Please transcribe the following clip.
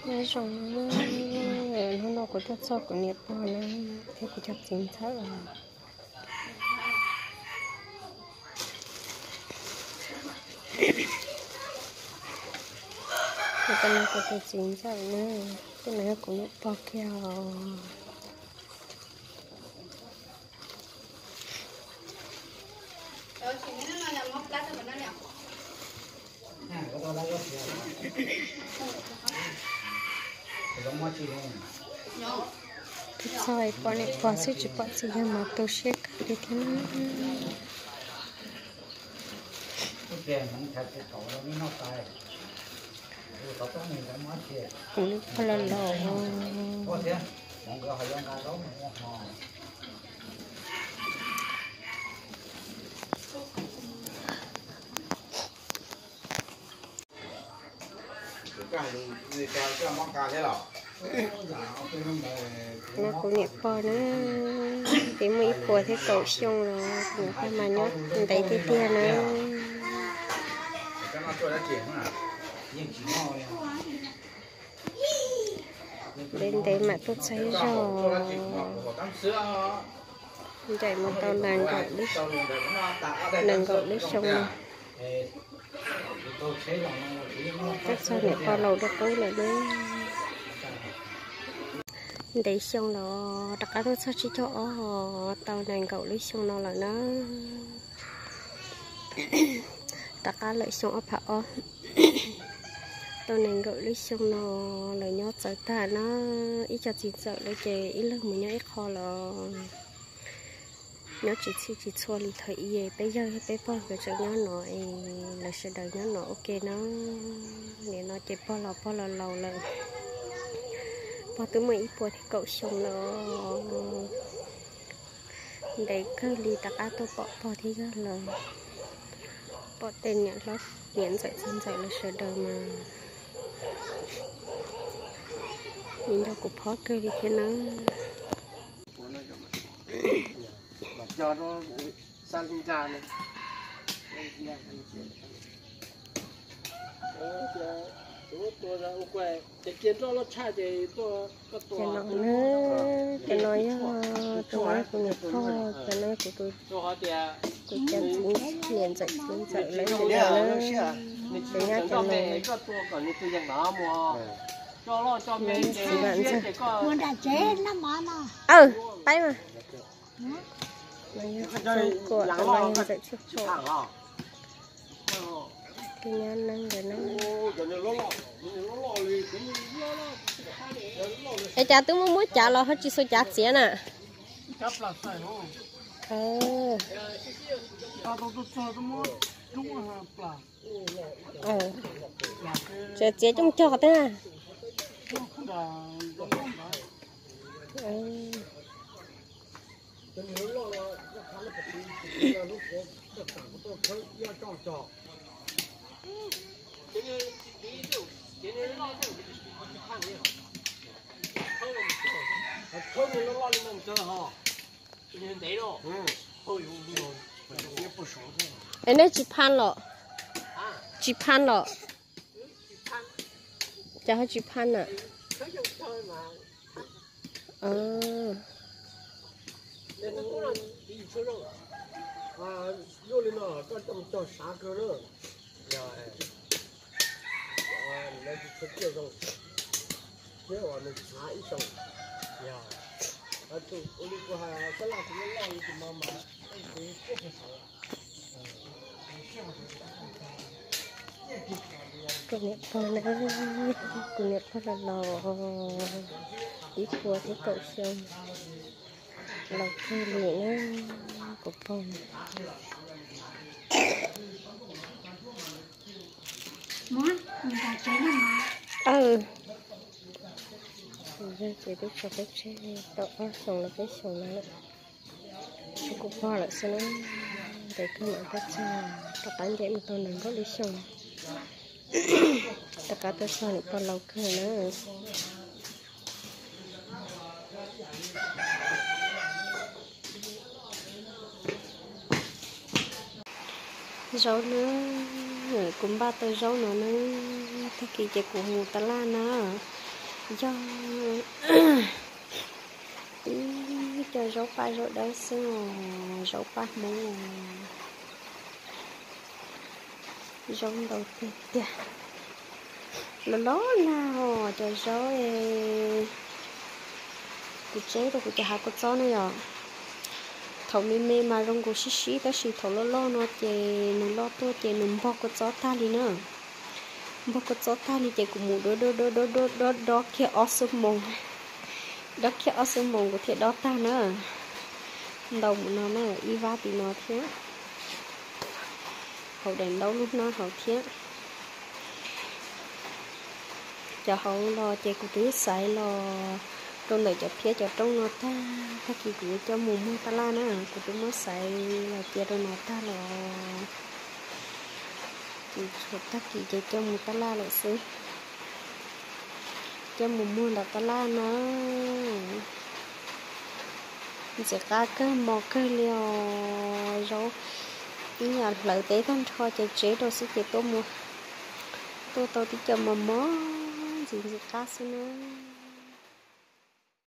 Nyob zoo, hnub no kuv tuaj txog kuv niam pog na, thiab kuv cov txiv ntxawm. Kuv cov txiv ntxawm na, tej no yog kuv niam pog kiag os. Txog pom niam pog xwb tsis pom txiv yawg mas tu siab kawg li thiab na. Kuv lub pog los laus. No kuv niam pog na, twb muaj ib puas thiab kaum xyoo los kuv niam pog mas nyob ntev tiag tiag na. Ntev ntev mam tuaj txog ib zaug. Ncaim mus tau nees nkaum lub xyoo no. Tuaj txog niam pog laus dua qub lawm na. Ntev xyoo los rov qab tuaj txog tsib caug ob, tau nees nkaum lub xyoo no lawm na. Rov qab lawm xyoo ob phav ob, tau nees nkaum lub xyoo no lawm, nyob txawv tag na. Ib co txiv ntxawm lawm ces ib leeg mus nyob ib qho los nyob tsis txhij tsis txhua li thaum ub peb yawg peb pog nkawd tseem nyob no es lawv sawv daws nyob no ua ke na. Nim no ces pog los pog los laus lawm, pog twb muaj ib puas thiab kaum xyoo lawm. Ntev kawg li rov qab tuaj pom pog thiab yawg lawm, pom tej niam hlob niam ntxawm txiv ntxawm lawv sawv daws mas nco kuv phob kawg li thiab na. Cov no na, cov no yog, cov no yog kuv niam pog, cov no yog kuv, kuv cov txiv niam ntxawm txiv ntxawm lawv na. Cov nyob cov no, txiv vam ntxawg. Aw, pab mas. Kuam, cov no yog ntxawm tshuaj tshuam. Tej nyob neeg ntawd na. Es cas twb muab muab cav los ho tsis xuas cav txiav na? Txiav txiav coj mus cog qhov twg na? Es nej tsis phaj los? Tsis phaj los? Cas ho tsis phaj na? Kuv niam pog na, kuv niam pog los laus, ib puas thiab kaum xyoo, laus kawg li na, kuv pog. Aw, kuv yawg ces twb tso peb tseg tau ob xyoos los peb xyoos no lawm. Tshuav kuv pog lawm xwb na, ntev kawg mam tuaj txog, rov qab ncaim mus tau nees nkaum lub xyoo, rov qab tuaj txog niam pog laus kawg na. Zaub na, kuv npaj tau zaub no na, tag kis ces kuv mus taj laj na. Yog ib co zaub paj zaub dawb xwb os, zaub paj Hmoob os. Zaub ntau tiag tiag. Los loj lag os cov zaub. Kuv tseb rau kuv cov hav kua txob na yom. Thaum me me mas zoo nkaus sib sib, tab sis thaum loj loj no ces nws loj tuaj ces nws npog kua txob tag li na. Npog kua txob tag li ces kuv mus dob dob dob dob dob dob dob kiag ob xuab moos. Dob kiag ob xuab moos kuv thiaj dob tag na. Ntau mus no na, ib vab tim no thiab. Hauv daim ntaub lub hnab hauv thiab. Cov hauv los ces kuv twb xaiv los rau ntawm cov phiab cov rooj no tag, tag kis kuv yuav coj mus muag tab laj na, kuv twb muab xaiv los cia rau no tag los. Ces tshuav tag kis ces coj mus tab laj lawm xwb. Coj mus muag ntawm tab laj na. Ntxim qab kawg mos kawg li os, zaub ib yam hlawv teb tag nrho ces tseb rau xwb ces tuaj mus, tuaj tau tib co mos mos ntxim ntxim qab xwb na.